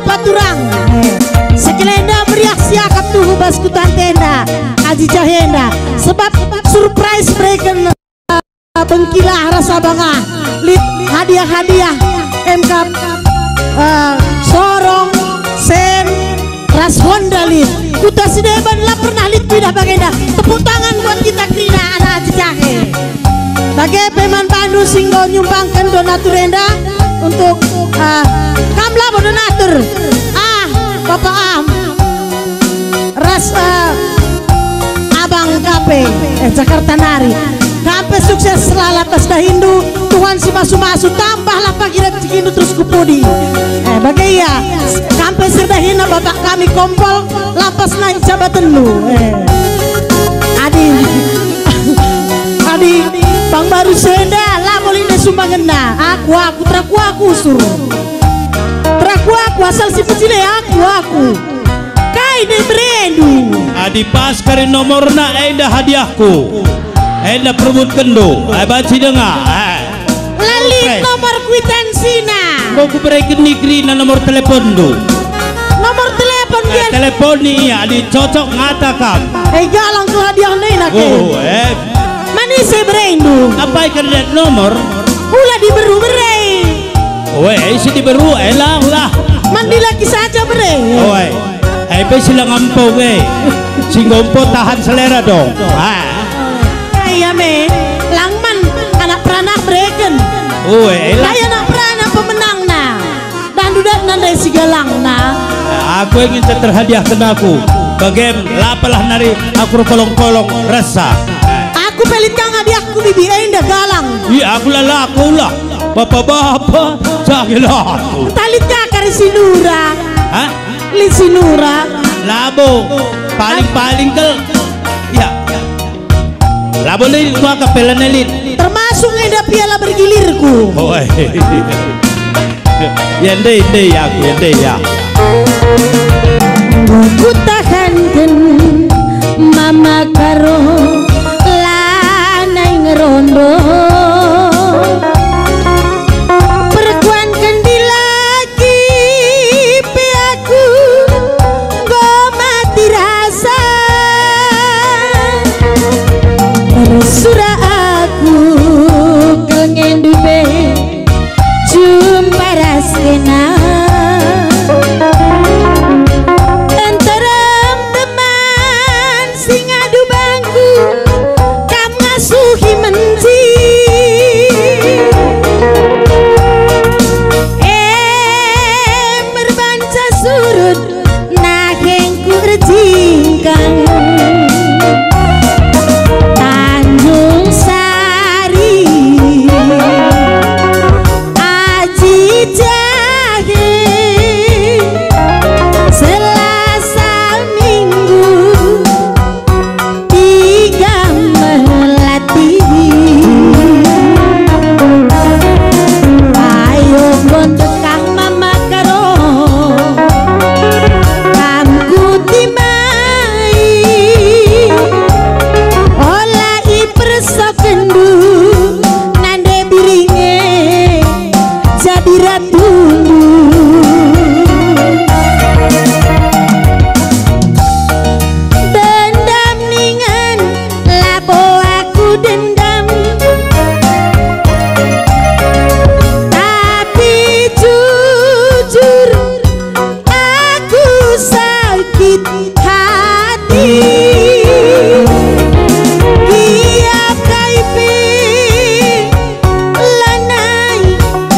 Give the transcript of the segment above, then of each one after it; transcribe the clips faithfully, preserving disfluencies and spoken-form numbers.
Paturang. Eh, sekelenda meriah siakap tuhu bas kuta enda, Aji Jahenda. Sebab surprise mereken, eh, bengkilah rasa bangah. Lit hadiah-hadiah, emkap, eh, sorong, sen, ras Honda lit. Kuta si deban la pernah lit kuidah bagenda. Tepuk tangan buat kita kerina anak Aji Jahe. Bage pe man bandu si enggo nyumbangken donatur enda untuk, ah, kam labo donatur. Ah, Bapa Am. Ras, ah, Abang Kape, eh, Jakarta nari. Kam pe sukses selalu atas dahindu, Tuhan si masu-masu, tambahlah pagi rezekindu terus ku pudi. Eh, bage ia, kam pe si dahinna Bapak kami Kompol, lapas nai jabatenndu. Eh. Adi, adi, pang baru senda, labo lit nde sumbangenna. Aku, aku, teraku aku, sur. Teraku aku, asal si pecile aku, aku. Kai nde berendu? Adi pas kari nomorna, enda hadiahku. Enda perbutkenndu. Eh, banci denga. Eh. La lit nomor kuitansina. Enggo kubereken i kerina nomor teleponndu. Nomor telepon, eh, dia. Teleponi ia, adi cocok ngata kam. Eh, galang kal hadiah nena ke. Oh, eh. Man ise berendu? Apai kerdet nomor? Ula diberu bere. Oe, isi diberu, eh, lang lah. Man dilaki saja bere. Oe. Eh, pe si lang empo ge. Si enggo empo tahan selera dong. Ah. Iya me, lang man anak peranak bereken. Ue, elah. Kai anak peranak pemenangna. Dan dudatna ndai si galangna. Aku e nginca terhadiahken aku. Bagem, lapalah nari aku erkolong-kolong resa. Aku pe lit ka hadiahku bibi enda galang. Iya, aku la laku lah. Bapa-bapa, jahil aku. Ntah lit ka kari si nura. Hah? Lit si nura. Labo. Paling-paling kel. Ya. Labo lit kuakap pe lanai lit. Termasuk enda piala bergilirku. Oh, eh. Ya, ndai, ndai ya, aku, ya, ndai ya. Kutahanken Mama Karo lanai ngerondo. Perkuanken dila Kipe aku enggo mati rasa. Ersura aku kel ngendu pe jumpa ras kena. Nterem teman si ngadu bangku, kam ngasuhi menci. E, merbanca surut nahengku erjingkang. Tanjung Sari, Aji Jahe, Selasa Minggu, tiga melati. Ayo, enggo ndekah Mama Karo, kam kutimbai. Ola ipersokenndu nande biringe jadi ratundu. Dendam ningan, labo aku dendam. Tapi jujur, aku sakit hati. Kiap kai pe lanai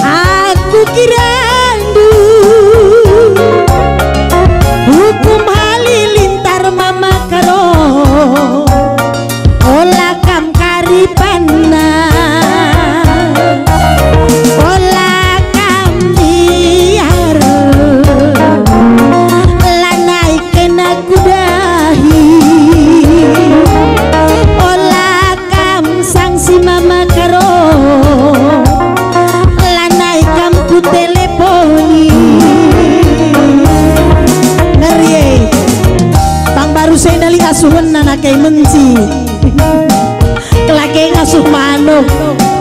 aku kirandu. Hukum halilintar Mama Karo, ola kam kari panna, ola kam biar, lanai kena kudahi, ola kam sangsi Mama Karo, lanai kam kuteleponi. Ngeri e. Pang baru senda lit asuhenna nake menci. Kelage ngasuh manuk.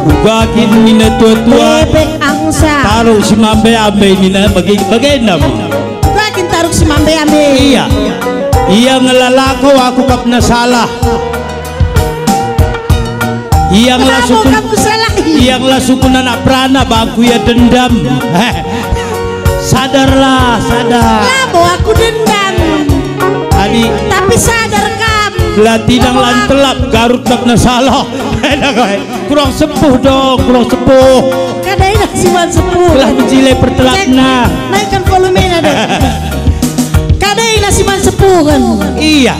Uga kin nina tua-tua. Bebek angsa. Taruh si mambe-ambe nina bagi-, bagenda mo. Arus mambe-ambe. Iya. Ia ngelalako aku kap na salah. Ia Kamu, ngelasukun, kamu salah. Ia ngelasukun anak perana bangku ia dendam. Sadarlah, sadar. Labo aku dendam. Adi. Tapi sadar kam. La tidang Labo lan aku telap Garut kap na salah. Enak, eh. Kurang sepuh dong, kurang sepuh. Kadai nasi man sepuh. Lah menjile pertelakna. Cek, naikkan volumenya deh. Kadai nasi man sepuh kan. Iya,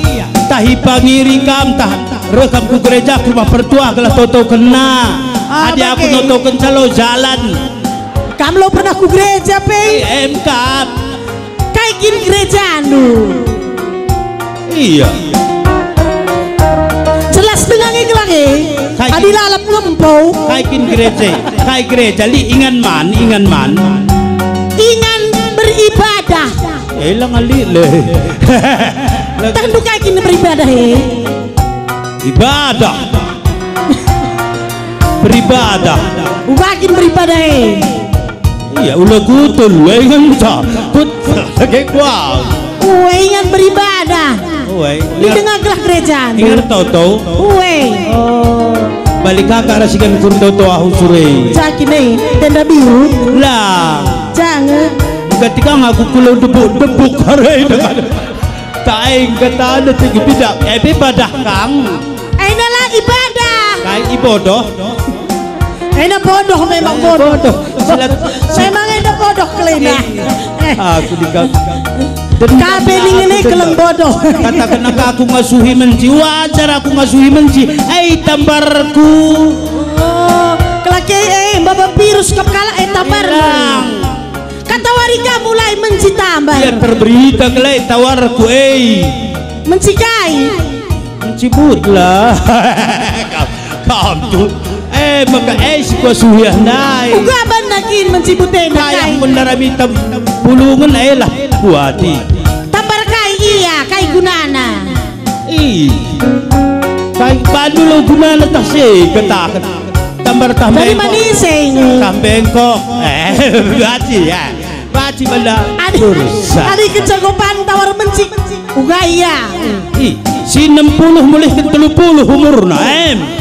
tahi pangiri kam tah. Reh kam ku gereja, ku rumah pertua, gelah toto kena. Ah, adi aku bage. Notoken calo jalan. Kam lo pernah ku gereja pe? Em kam. Kai kin gerejandu? Iya. Jelas denga nge gelah e. Kai kin, adi lalap ngempo. Kai kin gereja? Kai gereja? Li ingan man, ingan man. Ingan beribadah. Eh, lang ali le. Tandu kai kin beribadah e? Ibadah. Beribadah. Ubakin beribadah e. Iya, ula kutul, we ngenca. Kut, lagi kuah. Uwe ingan beribadah. Uwe. Di tengah gelah gereja. Ingat tau, tau. Uwe. Oh. Balik kakak rasikan kur tau, tau ahu sure. Jaki ne, tenda biru. Lah. Jangan. Ketika ngaku kulo debuk-debuk hari dengan. Taing kata ada tinggi bidak. Eh, ibadah kang. Aina la ibadah. Kai ibodoh? Enda bodoh, memang bodoh. Bodoh. Silat. Memang enda bodoh kelena. Eh. Aku di kau. Kabe ningen e keleng bodoh. Kataken aku ngasuhi menci, wajar aku ngasuhi menci. Ai tambarku. Oh, kelake e, baba virus kap kalak e tambar. Hilang. Katawari ka mulai menci tambar. Ia perberita kelai tawarku, eh. Menci kai? Menci butlah. Kam, kam tu. Eh, maka eh si kuasuhiah ndai. Uga banna kin menci butena kai? Payah mendarami tam-, pulungen, eh lah kuati. Tambar kai ia, kai gunana? Ih. Kai bandu lo gunana tah si ketaken. Tambar tah bengkok. Tah bengkok. Eh, baci ya. Baci benda. Adi, urusan. Adi kecakupan tawar menci. Uga ia. Ih, si enam puluh mulihken telu puluh umurna, em.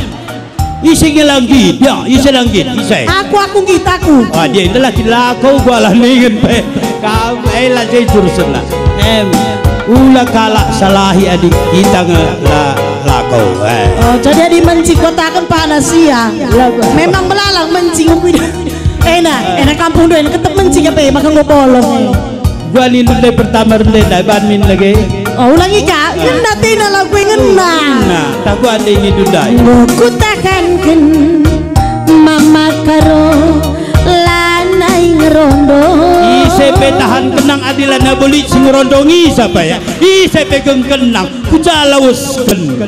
Ise nge la nggit, ya, ise la nggit, ise. Aku, aku nggit, aku. Ah, dia enda la kin lako, gua la ningen pe. Kam, eh, la jejur sena. Em, ula kalak salahi adi kita nge la lako, eh. Oh, jadi adi menci kotaken pana sia. Memang belalang menci ngupi. Ena, ena kampung doen ketep menci ke pe, maka enggo bolong, eh. Gua nindu ndai pertama rende ndai ban min lage. Oh, ulangi ka, ngena tena lagu e ngena. Nah, tak gua ande nindu ndai. Enggo kutahanken mama Karo lanai ngerondo. Ise pe tahan kenang adi la nabelit si ngerondo ngisa pa ya. Ise pe geng kenang, kucalawesken.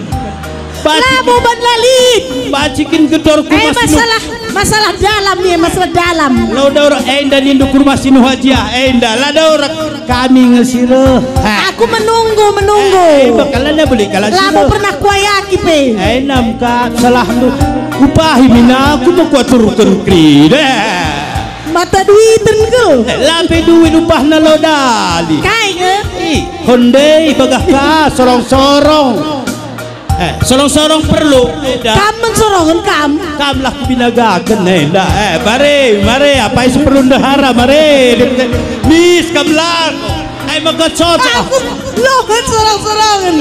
Labo ban la lit. Baci kin gedor ku Eh, mas masalah, masalah dalam nih, masalah dalam. Lau daura enda nindu ku rumah si Nuh Hajiah, enda la daura kami ngesireh. Ha. Aku menunggu, menunggu. Eh, bakal enda beli kalah Labo sireh. Pernah kuayaki pe. Eh, nam ka salah tu. Upahi mina aku mau kuaturken kri. Deh. Mata duiten kal. Eh, lape duit upahna lo dali. Kai nge? Ih, kondei bagah ka sorong-sorong. Eh, sorong-sorong perlu. Enda. Kam mensorongen kam. Kam lah kubinagaken enda. Eh, mare, mare, apai si perlu ndehara, mare. Mis kam lang. Ai maka cocok. Aku lohen sorong-sorongen.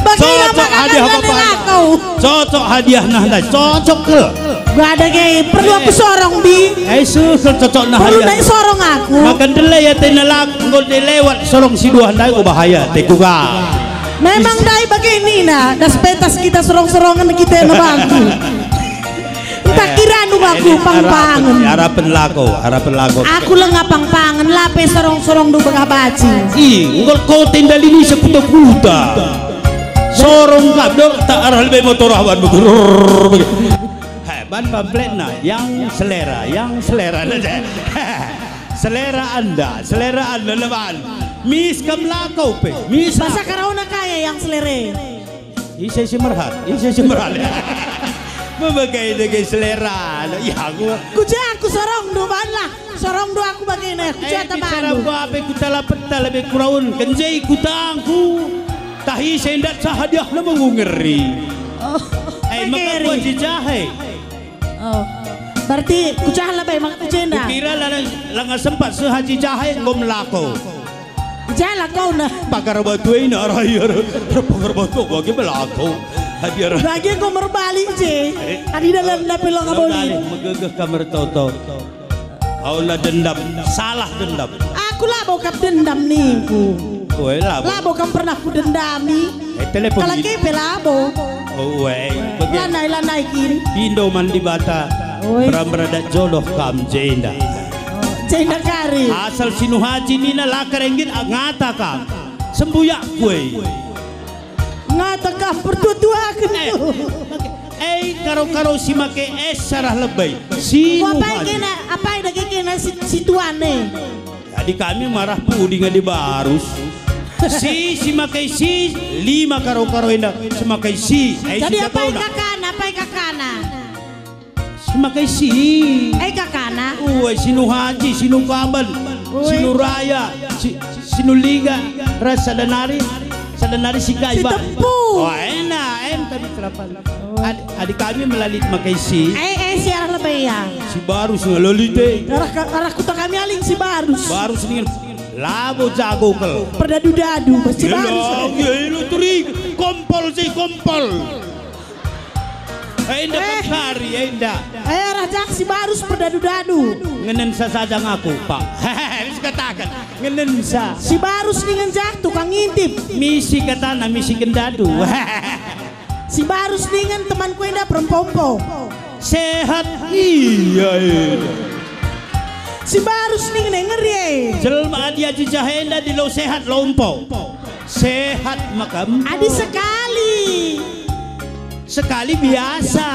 Bagi Cocok nama hadiah kakak apa? Lako. Cocok hadiah nah, nah, cocok ke? Gua ada gay, perlu aku Eh. Sorong, Bi. Eh, susul cocok nah Perlu hadiah. Naik sorong aku. Makan delay ya tena lak, enggo de lewat sorong si dua ndai ku bahaya, te kuga. Memang dai bage nina, das petas kita sorong-sorongen kita na bangku. Entah Eh, kira nu aku ini pang-pangen. Harapan, harapan lako, harapan lako. Aku lengah pang-pangen, lape sorong-sorong du begah baci. Ih, engkol kau tendalini sekuta-kuta. Sorong kap dong, tak arah lebih motor awan begeror. Hai, ban pampletna, yang selera, yang selera. Selera Anda, selera Anda, leban. Mis kam lako pe, mis Bahasa aku. Karauna kaya yang selera. Ise si merhat, ise si merhat. Memegai dage selera. Ih, aku. Ku ja aku sorongndu, banlah. Sorongndu aku bagena, ku ja tabandu. Ku ape ku tala peta lebe kuraun, kenjai kutangku. Tahi sendat sahadiah lebe ngeri. Oh, eh, maka ngeri. Ku aji jahe. Oh. Berarti ku ja lebe maka ku jenda. Kira langa, langa sempat sehaji jahe enggo melako. Jala kau nah. Pagar batu ina raya, pagar batu bagi belako. Hadir. Bagi enggo merbalik je. Eh. Adi dalan dapil lo ngaboli. Megegeh kam ertoto. Aula dendam, salah dendam. Aku labo kap dendam ningku. Koe labo. Labo kam pernah kudendami. Eh, telepon. Kalak ini. Kepe labo. Oh, weh. Lanai-lanai kin. Indo man Dibata. Oi. Beram beradat jodoh kam jenda. Jenda kari. Asal si Nuhaji nina la kerenggit, ah, ngata kam. Sembuyak kue. Ngata kam pertua-tua. Eh, eh, karo-karo si make es sarah lebei. Si Nuhaji. Apai kena, apai dage kena si, si tuane? Jadi kami marah pudi ngadi barus. Si, si makai si, lima karo-karo enda si makai si. Eh, jadi si apai kakana, apai kakana? Si makai si. Eh, kakana. Uwe, si Nuhaji, si Nukaban, uwe, si Nuraya, si, si Nuliga, ras sada nari, sada nari si Kaiba. Si Tempu. Wah, enak, em kami terapan. Adi, adi kami melalit makai si. Eh, eh, si arah lebei ya. Si barus ngelalit e. Arah ka-, arah kuta kami aling si barus. Barus ningen labo jago kal. Perdadu-dadu, si barus. Iya, iya, lu turi. Kompol si kompol. Eh, indah. Eh. Kari, eh, indah. Eh, arah jak si barus perdadu-dadu. Ngenen sasaja ngaku, Pak. Hehehe, wis katakan. Ngenen sa. Si barus ningen jak tukang ngintip. Misi katana, misi gendadu. Si barus ningen temanku enda perempompo. Sehat. Iya, iya. Si barus ningen e ngeri e. Jelma adi aji jahe enda di lo sehat lo empo. Sehat makam. Adi sekali. Sekali biasa.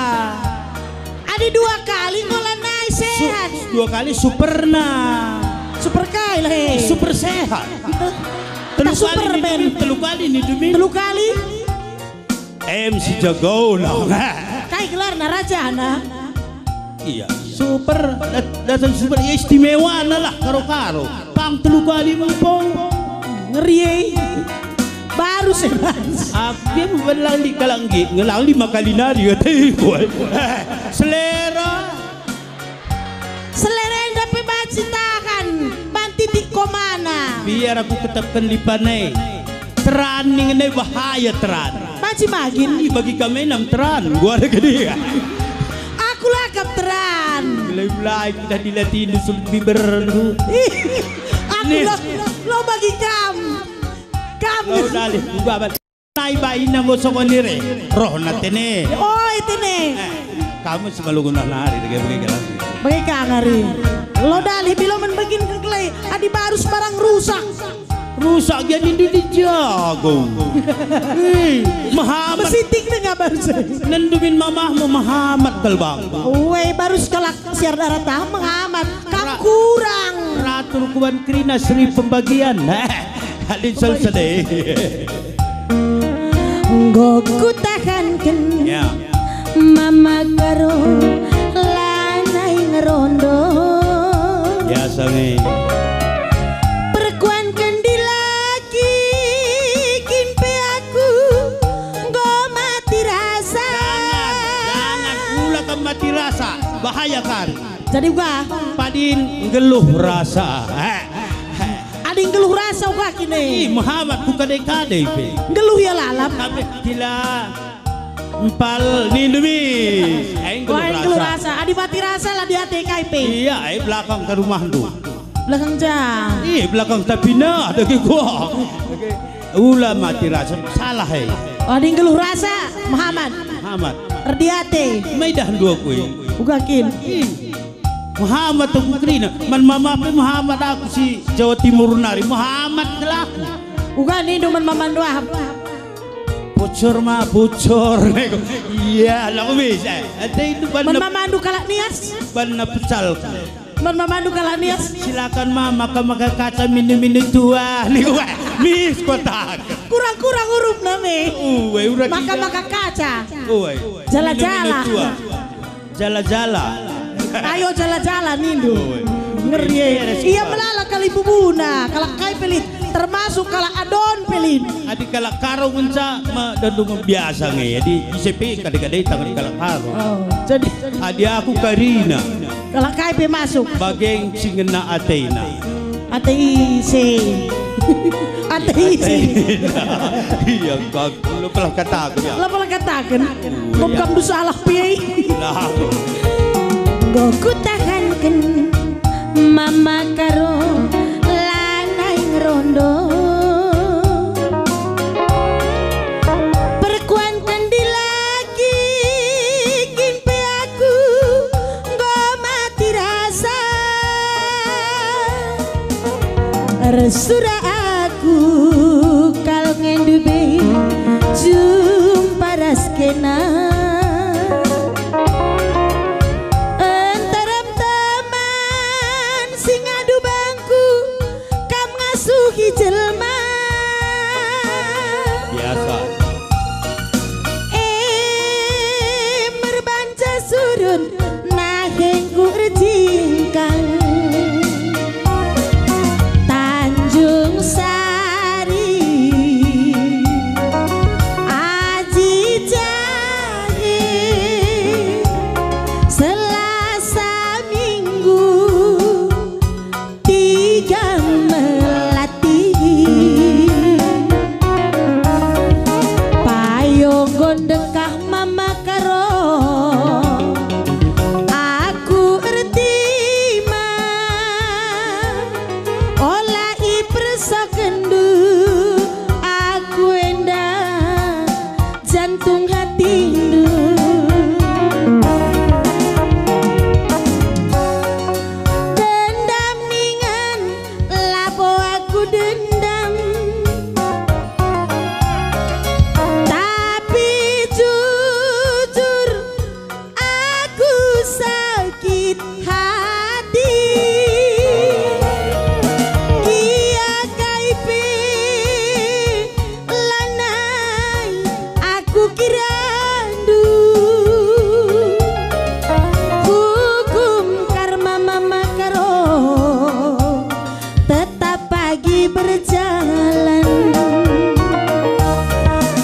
Adi dua kali enggo lanai sehat. Su-, dua kali superna. Super kai lah, he. Super sehat. Telu kali Superman. Nidumi, telu kali nidumi. Telu kali. Em si jagona. Kai gelarna rajana? Iya, super, dat-, datang super, ya, istimewana lah, karo-karo. Pang telu kali mempong. Ngeri, eh. Baru sih, Mas. Aku dia belang di kalang gi, ngelang lima kali nari, kata iku. Selera. Selera enda pe banci tahan, ban titik komana. Biar aku ketepken lipan e. Teran ningen e bahaya teran. Banci magin. Ih, bagi kami enam teran, gua ada gede ya. Aku lakap teran. Mulai-mulai kita dilatih nusuk biberndu. Ih, aku lo, lo bagi kam. Kam. Lo dalih, gua bal-, Nai baina nggo songon nire, rohna tene. Oi, tene. Eh, kamu si malu guna nari, dege bege gelas. Bege ka ngari. Lo dalih bilo men begin kekelai, adi baru sembarang rusak. Rusak gia nindu dijago. Ih, Muhammad. Mesitik denga baru. Nendumin mamahmu Muhammad kal bang. Ue, baru sekalak siar darah tah Muhammad. Kam kurang. Ra-, ratur kuban kerina seri pembagian. Adin sel sedih. Enggo kutahanken. Ya. Mama karo lanai ngerondo. Biasa nge. Perkuanken dilaki kin pe aku enggo mati rasa. Jangan, jangan, ula kam mati rasa. Bahaya kan. Jadi uga. Padin nggeluh rasa. He, he. Adi nggeluh rasa uga kine. Ih, Muhammad ku kade-kade pe. Nggeluh ia lalap. Tapi kila empal nindu mi. Ai nggeluh rasa. Wah, nggeluh rasa. Adi mati rasa lah di ate kai pe. Iya, ai belakang ke rumahndu. Belakang ja. Ih, belakang tapi nah, dage gua. Ula mati rasa, salah, eh. Oh, adi nggeluh rasa, Muhammad. Muhammad. Erdiate. Maidah dua kui. Uga kin. Ih. Muhammad aku kerina, man mama pe Muhammad aku si Jawa Timur nari, Muhammad kelaku. Uga nindu man mama ndu ahap. Pucur ma, pucur. Iya, lah bisa. Ate itu man banna, mama ndu kalak Nias. Banna pecal. Man mama ndu kalak Nias. Silakan ma, maka-maka kaca minu-minu tua. Niku, wah, mis kotak. Kurang-kurang huruf name. Uwe, urang. Maka-maka kaca. Uwe. Jala-jala. Minu-minu tua. Jala-jala. Ayo jala-jala nindu. Oh, iya. Ngeri, eh. Beres, Ia Pak. Melala kali bubuna, kalak kai pe lit, termasuk kalak Adon pe lit. Adi kalak Karo ngenca ma dondong biasa nge, adi ise pe kade-kade tangan kalak Karo. Oh, jadi adi aku Karina. Kalak kai pe masuk. Bage si ngena atena. Ate ise. Ate ise. Iya, kak, lu pelah kataken, ya. Lah pelah kataken. Iya. Kok kam salah pe? Lah. Enggo kutahanken Mama Karo lanai ngerondo. Perkuanken dilaki kin pe aku enggo mati rasa. Ersura aku kal ngendu be jumpa ras kena. Nterem teman si ngadu bangku, kam ngasuhi jelma. Biasa. E, merbanca surun nahengku erjingkang. Tanjung Sari, Aji Jahe, Selasa Minggu, tiga melati. Payo enggo ndekah Mama Karo, aku ertima, ola ipersokenndu aku enda jantung hatindu. Dendam ningen labo aku dendam, tapi jujur aku sakit hati. Gia kai pe lanai aku kirandu. Hukum karma Mama Karo tetap pagi berjalan.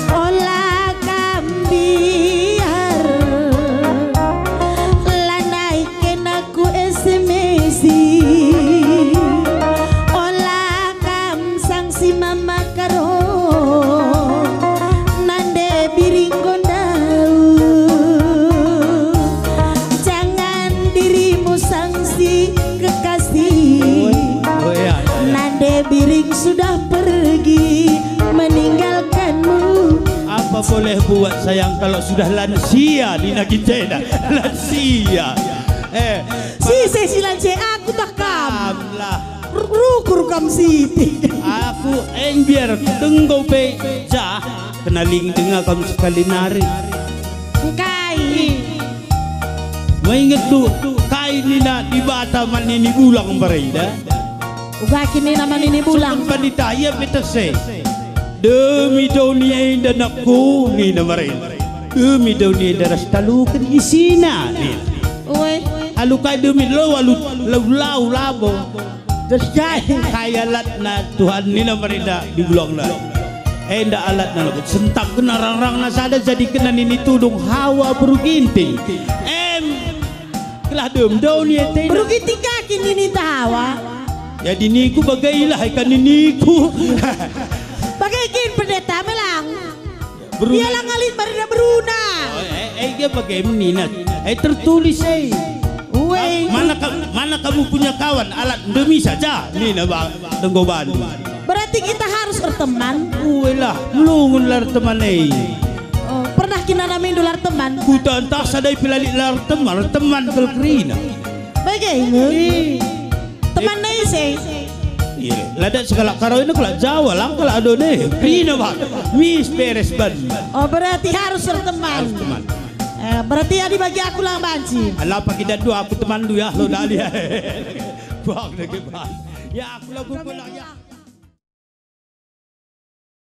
Ola kam biar lanai kena ku S M S-i. Ola kam sangsi Mama Karo, nande biring nggo ndauh. Jangan dirimu sangsi kekasih. Oh, iya, iya. Nande biring sudah pergi meninggalkanmu. Apa boleh buat sayang kalau sudah lansia, nina Gitena. Lansia. Eh, si, si, si lansia, aku tah kam. Kam lah. Ru-, rukur kam siti. Aku enggo biar denggo pe jah, kena ling denga kam sekali nari. Engkai. Mainget tu, kai nina Dibata man nini bulang mbarenda? Uga kin nina man nini bulang. Sungkun panita ia pe tese. Demi doni enda nakku, nina mbarenda. Demi doni enda ras taluken isina, nina. Ue. Alu kai demi lo, alu lau-lau labo. Terus kai? Kai alatna Tuhan nina mbarenda di bulangna. Enda alatna labo. Sentapkenna rangrangna sada jadikenna nini tudung Hawa beru Ginting. Em, kelah dem doni ate. Beru Ginting kaki nini ta Hawa. Jadi niku bagailah ikan niniku. Bagai kin pendeta melang. Beruna. Ia la ngalit barina beruna. Oh, eh, eh, ia bage menina. Eh, tertulis, eh. Ue. Mana ka-, mana kamu punya kawan? Alat ndemi saja. Nina ba-, denggo bandu. Berarti kita harus erteman. Ue lah, melungun la erteman, eh. Oh, pernah kin nanamindu la erteman? Kuta ntah sada pe la lit la erteman, erteman kal kerina. Bage nge. Eh. Teman nai se. Iya, la dat sekalak Karo enda kalak Jawa, lang kalak Adon e. Kerina, Bang. Mis beres ban. Oh, berarti harus berteman. Harus teman. Eh, berarti adi bagi aku lang banci. Alah, pagi dat dua aku teman dua, lo dali. Bang, dage, Bang. Ya, aku lagu pulang, ya.